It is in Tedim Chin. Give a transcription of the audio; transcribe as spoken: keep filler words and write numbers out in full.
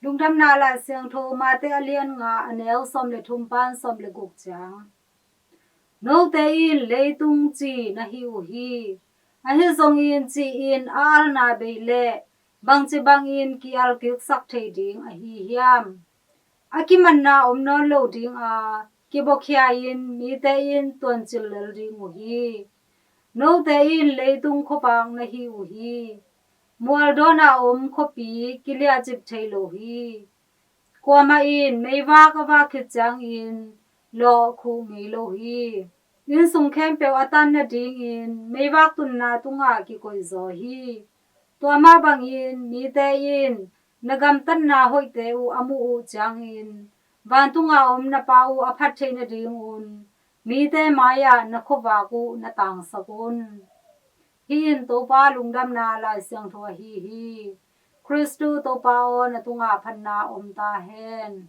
Lungdamna Lai Siangtho Mate a lian nga, a neu sawm le thum pan sawm le guk ciang. Note in leitung ci na hi uh hi. Ahi zongin ci in a alna bei leh bangci bangin ki-al kiksak thei ding ahi hiam? A kimanna om nawn lo ding a, kibuakhia in mite in tuancil lel ding uh hi. Note in leitung khuavak na hi uh hi. Mual dawn a om khuapi kiliahcip thei lo hi. Kuamah in meivak a vak khit ciangin lawh khuh ngei lo hi. Inn sung khempeuh a tan nadingin meivak tunna tungah kikoihzaw hi. Tua mah bangin mite in na gamtatna hoihte uh a muh uh ciangin vantunga om na Pa uh a phat theih nadingun mite mai-ah na khuavak uh na tangsak un. Hih in Topa Lungdamna Lai Siangtho ahi hi. Khristu Topa aw, na tungah phatna om ta hen.